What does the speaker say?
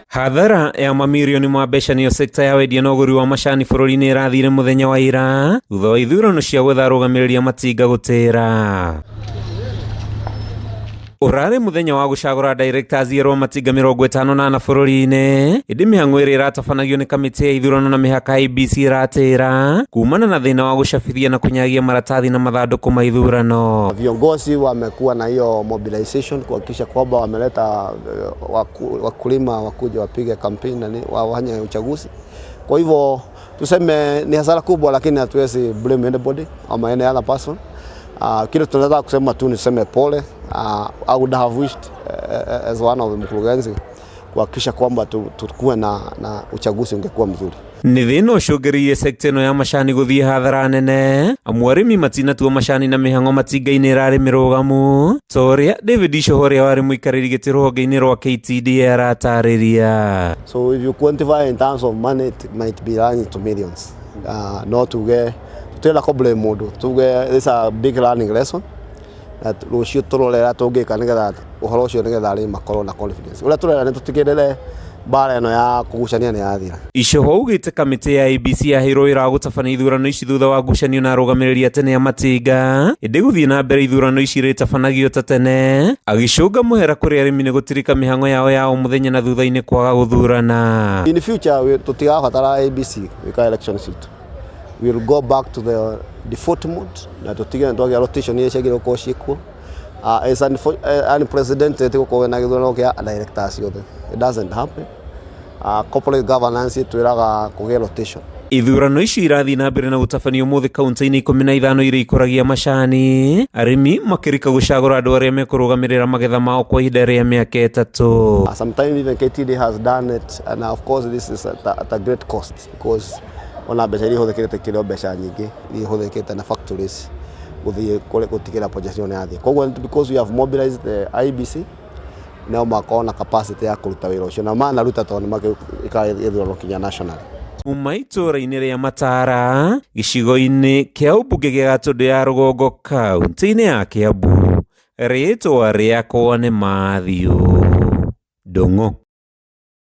Hathara ya mamirioni ma mbeca nĩyo sekta ya wendia na ũgũri wa macani bũrũri-inĩ ĩrathire mũthenya wa ira thutha wa ithurano cia gwetha arũgamĩrĩri a matinga gũtĩra. Ũrarĩ mũthenya wa gũcagũra directors erũ a matinga 54 bũrũri-inĩ, ĩndĩ mĩhang'o ĩrĩa ĩratabanagio nĩ kamĩtĩ ya ithurano na mĩhaka IEBC ĩratĩra kumana na thĩna wa gũcabithia na kũnyagia maratathi na mathandũkũ ma ithurano. Viongozi wamekuwa na hiyo mobilization kuhakikisha kwamba wameleta wakulima wakuja wapige kampeni na wafanye uchaguzi. Kwa hivyo tuseme ni hasara kubwa, lakini hatuwezi blame anybody ama any other person. Kile tunataka kusema tu niseme pole. I would have wished as one of the mkurugenzi kuhakikisha kwamba tukuwe na uchaguzi ungekuwa mzuri. Nĩ thĩna ũcũngĩrĩirie sekta ĩno ya macani gũthiĩ hathara nene, amu arĩmi matinatua macani na mĩhang'o matinga-inĩ ĩrarĩ mĩrũgamu, ta ũrĩa David Icoho ũrĩa warĩ mũikarĩri gĩtĩ rũhonge-inĩ rwa KTDA aratarĩria. So if you quantify in terms of money, it might be running to millions. No tuge tutira ko blame mundu, tuge this a big learning lesson na rũciũ tũrore ũrĩa tũngĩka nĩgetha ũhoro ũcio, nĩgetha arĩmi makorwo na confidence. Ũrĩa tũrera nĩ tũtigĩrĩre mbara ĩno ya kũgucania nĩ yathira. Icoho augĩte kamĩtĩ ya IEBC yaheirwo wĩra wa gũtabania ithurano ici thutha wa ngucanio na arũgamĩrĩri a tene a matinga, ĩndĩ gũthiĩ na mbere ithurano ici irĩtabanagio ta tene, agĩcũnga mũhera kũrĩ arĩmi nĩ gũtirika mĩhang'o yao ya o mũthenya na thutha-inĩ kwaga gũthurana. In the future tũtigabatara IEBC gwĩka elections citũ. We will go back to the default mode na tũtige nĩ twagĩa rotation iria ciagĩrĩirwo gũkorwo ciĩkuo. It's unprecedented gũkorwo na gĩthurano kĩa directors ciothe. It doesn't happen. Corporate governance ĩtwĩraga kũgĩe rotation. Ithurano icio irathiĩ na mbere na gũtabanio ũmũthĩ kaunti-inĩ 15 iria ikũragia macani, arĩmi makĩrika gũcagũra andũ arĩa mekũrũgamĩrĩra magetha mao kwa ihinda rĩa mĩaka 3. Sometimes even KTDA has done it, and of course this is at a great cost because ona mbeca iria ihũthĩkĩte kĩrĩ o mbeca nyingĩ iria ihũthĩkĩte na factories gũthiĩ gũtigĩra project ĩyo nĩ yathiĩ. Koguo because we have mobilized the IEBC, nao makorwo na capacity ya kũruta wĩra ũcio na manaruta tondũ nĩ magĩkaga gĩthurano kinya nationally. Kuma itũũra-inĩ rĩa Matara, gĩcigo-inĩ kĩa ũmbunge gĩa Gatũndũ ya Rũgongo, kaunti-inĩ ya Kiambu, rĩtwa rĩakwa nĩ Matthew Ndung'u.